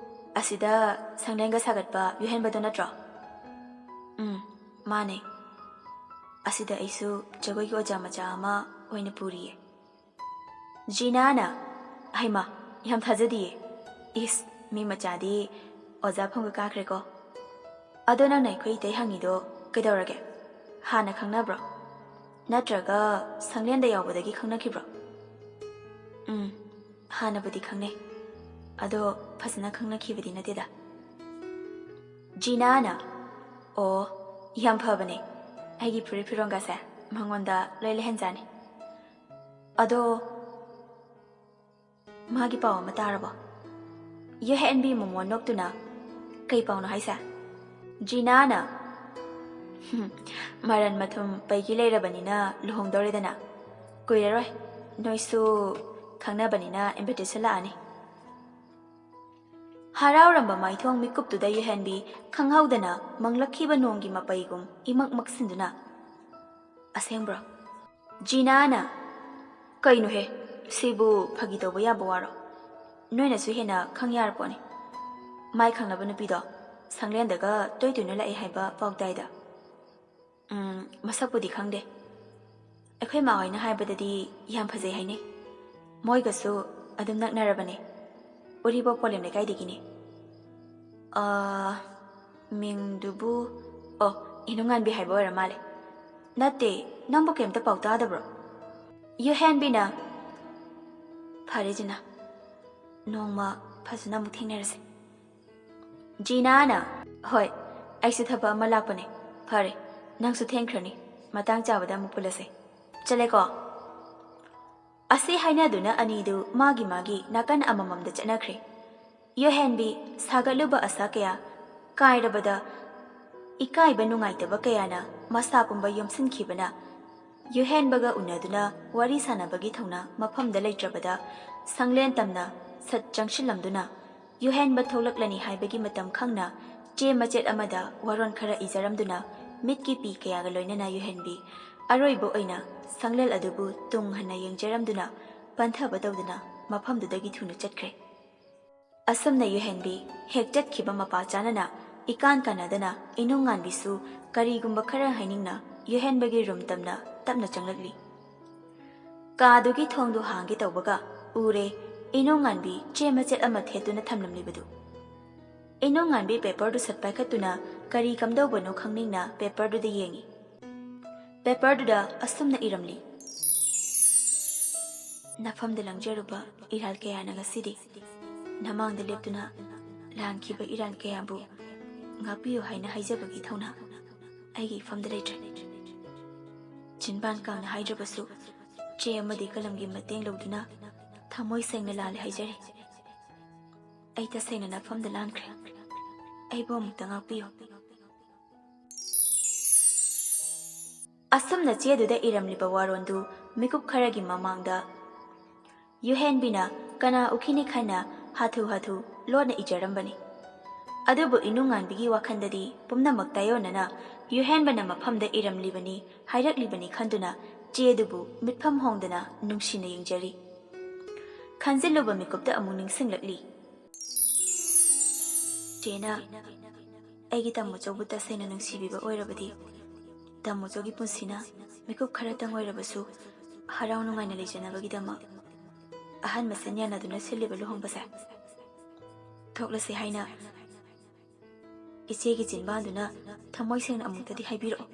ꯑꯁꯤꯗ ꯁꯪꯂꯦꯟꯒ ꯁꯥꯒꯠꯄ ꯌꯨꯍꯦꯟꯕꯗꯣ ꯅꯠꯇ꯭ꯔꯣ?" "ꯎꯝ, ꯃꯥꯅꯦ꯫ ꯑꯁꯤꯗ ꯑꯩꯁꯨ ꯖꯒꯣꯏꯒꯤ ꯑꯣꯖꯥ ꯃꯆꯥ ꯑꯃ ꯑꯣꯏꯅ ꯄꯨꯔꯤꯌꯦ꯫" ꯖꯤꯅꯥꯅ, "ꯍꯩꯃꯥ, ꯌꯥꯝ ꯊꯥꯖꯗꯤꯌꯦ꯫ ꯏꯁ, ꯃꯤ ꯃꯆꯥꯗꯤ ꯑꯣꯖꯥ ꯐꯪꯕ ꯀꯥꯈ꯭ꯔꯦꯀꯣ꯫ ꯑꯗꯣ ꯅꯪꯅ ꯑꯩꯈꯣꯏ ꯏꯇꯩ ꯍꯪꯉꯤꯗꯣ ꯀꯩꯗꯧꯔꯒꯦ? ꯍꯥꯟꯅ ꯈꯪꯅꯕ꯭ꯔꯣ? ꯅꯠꯇ꯭ꯔꯒ ꯁꯪꯂꯦꯟꯗ ꯌꯥꯎꯕꯗꯒꯤ ꯈꯪꯅꯈꯤꯕ꯭ꯔꯣ?" "ꯎꯝ, ꯍꯥꯟꯅꯕꯨꯗꯤ ꯈꯪꯅꯩ꯫ ꯑꯗꯣ ꯐꯖꯅ ꯈꯪꯅꯈꯤꯕꯗꯤ ꯅꯠꯇꯦꯗ꯫" ꯖꯤꯅꯥꯅ, "ꯑꯣ, ꯌꯥꯝ ꯐꯕꯅꯦ꯫ ꯑꯩꯒꯤ ꯐꯨꯔꯤꯠ ꯐꯤꯔꯣꯟꯒꯁꯦ ꯃꯉꯣꯟꯗ ꯂꯣꯏ ꯂꯩꯍꯟꯖꯥꯅꯤ꯫ ꯑꯗꯣ ꯃꯥꯒꯤ ꯄꯥꯎ ꯑꯃ ꯇꯥꯔꯕꯣ?" ꯌꯨꯍꯦꯟꯕꯤ ꯃꯣꯃꯣꯟ ꯅꯣꯛꯇꯨꯅ, "ꯀꯩ ꯄꯥꯎꯅꯣ ꯍꯥꯏꯁꯦ?" ꯖꯤꯅꯥꯅ, "ꯍꯨꯝ, ꯃꯔꯟ ꯃꯊꯨꯝ ꯄꯩꯒꯤ ꯂꯩꯔꯕꯅꯤꯅ ꯂꯨꯍꯣꯡꯗꯧꯔꯦꯗꯅ꯫ ꯀꯨꯏꯔꯔꯣꯏ, ꯅꯣꯏꯁꯨ ꯈꯪꯅꯕꯅꯤꯅ invitation ꯂꯥꯛꯑꯅꯤ꯫" ꯍꯔꯥꯎꯔꯝꯕ ꯃꯥꯏꯊꯣꯡ ꯃꯤꯀꯨꯞꯇꯨꯗ ꯌꯨꯍꯦꯟꯕꯤ ꯈꯪꯍꯧꯗꯅ ꯃꯪꯂꯛꯈꯤꯕ ꯅꯣꯡꯒꯤ ꯃꯄꯩꯒꯨꯝ ꯏꯃꯛ ꯃꯛꯁꯤꯟꯗꯨꯅ, "ꯑꯁꯦꯡꯕ꯭ꯔꯣ?" ꯖꯤꯅꯥꯅ, "ꯀꯩꯅꯣꯍꯦ, ꯁꯤꯕꯨ ꯐꯥꯒꯤ ꯇꯧꯕ ꯌꯥꯕ ꯋꯥꯔꯣ? ꯅꯣꯏꯅꯁꯨ ꯍꯦꯟꯅ ꯈꯪ ꯌꯥꯔꯄꯣꯠꯅꯤ꯫ ꯃꯥꯏ ꯈꯪꯅꯕ ꯅꯨꯄꯤꯗꯣ ꯁꯪꯂꯦꯟꯗꯒ ꯇꯣꯏ ꯇꯣꯏꯅ ꯂꯥꯛꯑꯦ ꯍꯥꯏꯕ ꯄꯥꯎ ꯇꯥꯏꯗ꯫ ꯎꯝ, ꯃꯁꯛꯄꯨꯗꯤ ꯈꯪꯗꯦ꯫ ꯏꯕꯦꯝꯃ ꯍꯣꯏꯅ ꯍꯥꯏꯕꯗꯗꯤ ꯌꯥꯝ ꯐꯖꯩ ꯍꯥꯏꯅꯩ꯫ ꯃꯣꯏꯒꯁꯨ ꯑꯗꯨꯝ ꯅꯛꯅꯔꯕꯅꯦ꯫ ꯎꯔꯤꯄꯣꯛ ꯄꯣꯂꯦꯝ ꯂꯩꯀꯥꯏꯗꯒꯤꯅꯦ꯫ ꯑꯥ, ꯃꯤꯡꯗꯨꯕꯨ, ꯑꯣ, ꯏꯅꯨꯡꯉꯥꯟꯕꯤ ꯍꯥꯏꯕ ꯑꯣꯏꯔ ꯃꯥꯜꯂꯦ꯫ ꯅꯠꯇꯦ, ꯅꯪꯕꯨ ꯀꯩꯝꯇ ꯄꯥꯎ ꯇꯥꯗꯕ꯭ꯔꯣ? ꯌꯨꯍꯦꯟꯕꯤꯅ, ꯐꯔꯦ ꯖꯤꯅꯥ, ꯅꯣꯡꯃ ꯐꯖꯅ ꯑꯃꯨꯛ ꯊꯦꯡꯅꯔꯁꯦ꯫ ꯖꯤꯅꯥꯅ, ꯍꯣꯏ, ꯑꯩꯁꯨ ꯊꯕꯛ ꯑꯃ ꯂꯥꯛꯄꯅꯦ꯫ ꯐꯔꯦ, ꯅꯪꯁꯨ ꯊꯦꯡꯈ꯭ꯔꯅꯤ꯫ ꯃꯇꯥꯡ ꯆꯥꯕꯗ ꯑꯃꯨꯛ ꯄꯨꯜꯂꯁꯦ꯫ ꯆꯠꯂꯦꯀꯣ? ꯑꯁꯤ ꯍꯥꯏꯅꯗꯨꯅ ꯑꯅꯤꯗꯨ ꯃꯥꯒꯤ ꯃꯥꯒꯤ ꯅꯥꯀꯟ ꯑꯃꯃꯝꯗ ꯆꯠꯅꯈ꯭ꯔꯦ꯫ ꯌꯨꯍꯦꯟꯕꯤ ꯁꯥꯒꯠꯂꯨꯕ ꯑꯁꯥ ꯀꯌꯥ, ꯀꯥꯏꯔꯕꯗ ꯏꯀꯥꯏꯕ ꯅꯨꯡꯉꯥꯏꯇꯕ ꯀꯌꯥꯅ ꯃꯁꯥ ꯄꯨꯝꯕ ꯌꯣꯝꯁꯤꯟꯈꯤꯕꯅ, ꯌꯨꯍꯦꯟꯕꯒ ꯎꯅꯗꯨꯅ ꯋꯥꯔꯤ ꯁꯥꯟꯅꯕꯒꯤ ꯊꯧꯅꯥ ꯃꯐꯝꯗ ꯂꯩꯇ꯭ꯔꯕꯗ, ꯁꯪꯂꯦꯟ ꯇꯝꯅ ꯁꯠ ꯆꯪꯁꯤꯜꯂꯝꯗꯨꯅ, ꯌꯨꯍꯦꯟꯕ ꯊꯣꯛꯂꯛꯂꯅꯤ ꯍꯥꯏꯕꯒꯤ ꯃꯇꯝ ꯈꯪꯅ ꯆꯦ ꯃꯆꯦꯠ ꯑꯃꯗ ꯋꯥꯔꯣꯜ ꯈꯔ ꯏꯖꯔꯝꯗꯨꯅ, ꯃꯤꯠꯀꯤ ꯄꯤ ꯀꯌꯥꯒ ꯂꯣꯏꯅꯅ ꯌꯨꯍꯦꯟꯕꯤ ꯑꯔꯣꯏꯕ ꯑꯣꯏꯅ ꯁꯪꯂꯦꯟ ꯑꯗꯨꯕꯨ ꯇꯨꯡ ꯍꯟꯅ ꯌꯦꯡꯖꯔꯝꯗꯨꯅ, ꯄꯟꯊꯕ ꯇꯧꯗꯅ ꯃꯐꯝꯗꯨꯗꯒꯤ ꯊꯨꯅ ꯆꯠꯈ꯭ꯔꯦ꯫ ꯑꯁꯨꯝꯅ ꯌꯨꯍꯦꯟꯕꯤ ꯍꯦꯛ ꯆꯠꯈꯤꯕ ꯃꯄꯥ ꯆꯥꯅꯅ, ꯏꯀꯥꯟ ꯀꯥꯟꯅꯗꯅ ꯏꯅꯨꯡꯉꯥꯟꯕꯤꯁꯨ ꯀꯔꯤꯒꯨꯝꯕ ꯈꯔ ꯍꯥꯏꯅꯤꯡꯅ ꯌꯨꯍꯦꯟꯕꯒꯤ ꯔꯨꯝ ꯇꯝꯅ ꯇꯞꯅ ꯆꯪꯂꯛꯂꯤ꯫ ꯀꯥꯗꯨꯒꯤ ꯊꯣꯡꯗꯨ ꯍꯥꯡꯒꯦ ꯇꯧꯕꯒ ꯎꯔꯦ, ꯏꯅꯨꯡꯉꯥꯟꯕꯤ ꯆꯦ ꯃꯆꯦꯠ ꯑꯃ ꯊꯦꯠꯇꯨꯅ ꯊꯝꯂꯝꯂꯤꯕꯗꯨ꯫ ꯏꯅꯨꯡꯉꯥꯟꯕꯤ ꯄꯦꯄꯔꯗꯨ ꯁꯠ ꯄꯥꯏꯈꯠꯇꯨꯅ ꯀꯔꯤ ꯀꯝꯗꯧꯕꯅꯣ ꯈꯪꯅꯤꯡꯅ ꯄꯦꯄꯔꯗꯨꯗ ꯌꯦꯡꯉꯤ꯫ ꯄꯦꯄꯔꯗꯨꯗ ꯑꯁꯨꯝꯅ ꯏꯔꯝꯂꯤ: "ꯅꯐꯝꯗ ꯂꯪꯖꯔꯨꯕ ꯏꯔꯥꯜ ꯀꯌꯥꯅ ꯉꯁꯤꯗꯤ ꯅꯃꯥꯡꯗ ꯂꯦꯞꯇꯨꯅ ꯂꯥꯟꯈꯤꯕ ꯏꯔꯥꯟ ꯀꯌꯥꯕꯨ ꯉꯥꯛꯄꯤꯌꯨ ꯍꯥꯏꯅ ꯍꯥꯏꯖꯕꯒꯤ ꯊꯧꯅꯥ ꯑꯩꯒꯤ ꯏꯐꯝꯗ ꯂꯩꯇ꯭ꯔꯦ꯫ ꯆꯤꯟꯕꯥꯟ ꯀꯥꯡꯅ ꯍꯥꯏꯗ꯭ꯔꯕꯁꯨ ꯆꯦ ꯑꯃꯗꯤ ꯀꯂꯝꯒꯤ ꯃꯇꯦꯡ ꯂꯧꯗꯨꯅ ꯊꯃꯣꯏ ꯁꯦꯡꯅ ꯂꯥꯜꯂꯦ ꯍꯥꯏꯖꯔꯤ꯫ ꯑꯩ ꯇꯁꯦꯡꯅ ꯅꯐꯝꯗ ꯂꯥꯟꯈ꯭ꯔꯦ꯫ ꯑꯩꯕꯨ ꯑꯃꯨꯛꯇ ꯉꯥꯛꯄꯤꯌꯨ"꯫ ꯑꯁꯨꯝꯅ ꯆꯦꯗꯨꯗ ꯏꯔꯝꯂꯤꯕ ꯋꯥꯔꯣꯜꯗꯨ ꯃꯤꯀꯨꯞ ꯈꯔꯒꯤ ꯃꯃꯥꯡꯗ ꯌꯨꯍꯦꯟꯕꯤꯅ ꯀꯅꯥ ꯎꯈꯤꯅꯤ ꯈꯟꯅ ꯍꯥꯊꯨ ꯍꯥꯊꯨ ꯂꯣꯟꯅ ꯏꯖꯔꯝꯕꯅꯤ꯫ ꯑꯗꯨꯕꯨ ꯏꯅꯨꯡꯉꯥꯟꯕꯤꯒꯤ ꯋꯥꯈꯜꯗꯗꯤ ꯄꯨꯝꯅꯃꯛ ꯇꯥꯏꯑꯣꯟꯅꯅ ꯌꯨꯍꯦꯟꯕꯅ ꯃꯐꯝꯗ ꯏꯔꯝꯂꯤꯕꯅꯤ, ꯍꯥꯏꯔꯛꯂꯤꯕꯅꯤ ꯈꯟꯗꯨꯅ ꯆꯦꯗꯨꯕꯨ ꯃꯤꯠꯐꯝ ꯍꯣꯡꯗꯅ ꯅꯨꯡꯁꯤꯅ ꯌꯦꯡꯖꯔꯤ꯫ ꯈꯟꯖꯤꯜꯂꯨꯕ ꯃꯤꯀꯨꯞꯇ ꯑꯃꯨꯛ ꯅꯤꯡꯁꯤꯡꯂꯛꯂꯤ꯫ ꯆꯦꯅ ꯑꯩꯒꯤ ꯇꯥꯃꯣꯆꯧꯕꯨ ꯇꯁꯦꯡꯅ ꯅꯨꯡꯁꯤꯕꯤꯕ ꯑꯣꯏꯔꯕꯗꯤ, ꯇꯥꯃꯣꯆꯧꯒꯤ ꯄꯨꯟꯁꯤꯅ ꯃꯤꯀꯨꯞ ꯈꯔꯇꯪ ꯑꯣꯏꯔꯕꯁꯨ ꯍꯔꯥꯎ ꯅꯨꯡꯉꯥꯏꯅ ꯂꯩꯖꯅꯕꯒꯤꯗꯃꯛ ꯑꯍꯟ ꯃꯁꯦꯟ ꯌꯥꯅꯗꯨꯅ ꯁꯤꯜꯂꯤꯕ ꯂꯨꯍꯣꯡꯕꯁꯦ ꯊꯣꯛꯂꯁꯤ ꯍꯥꯏꯅ ꯏꯆꯦꯒꯤ ꯆꯤꯟꯕꯥꯟꯗꯨꯅ ꯊꯃꯣꯏ ꯁꯦꯡꯅ ꯑꯃꯨꯛꯇꯗꯤ ꯍꯥꯏꯕꯤꯔꯛꯑꯣ꯫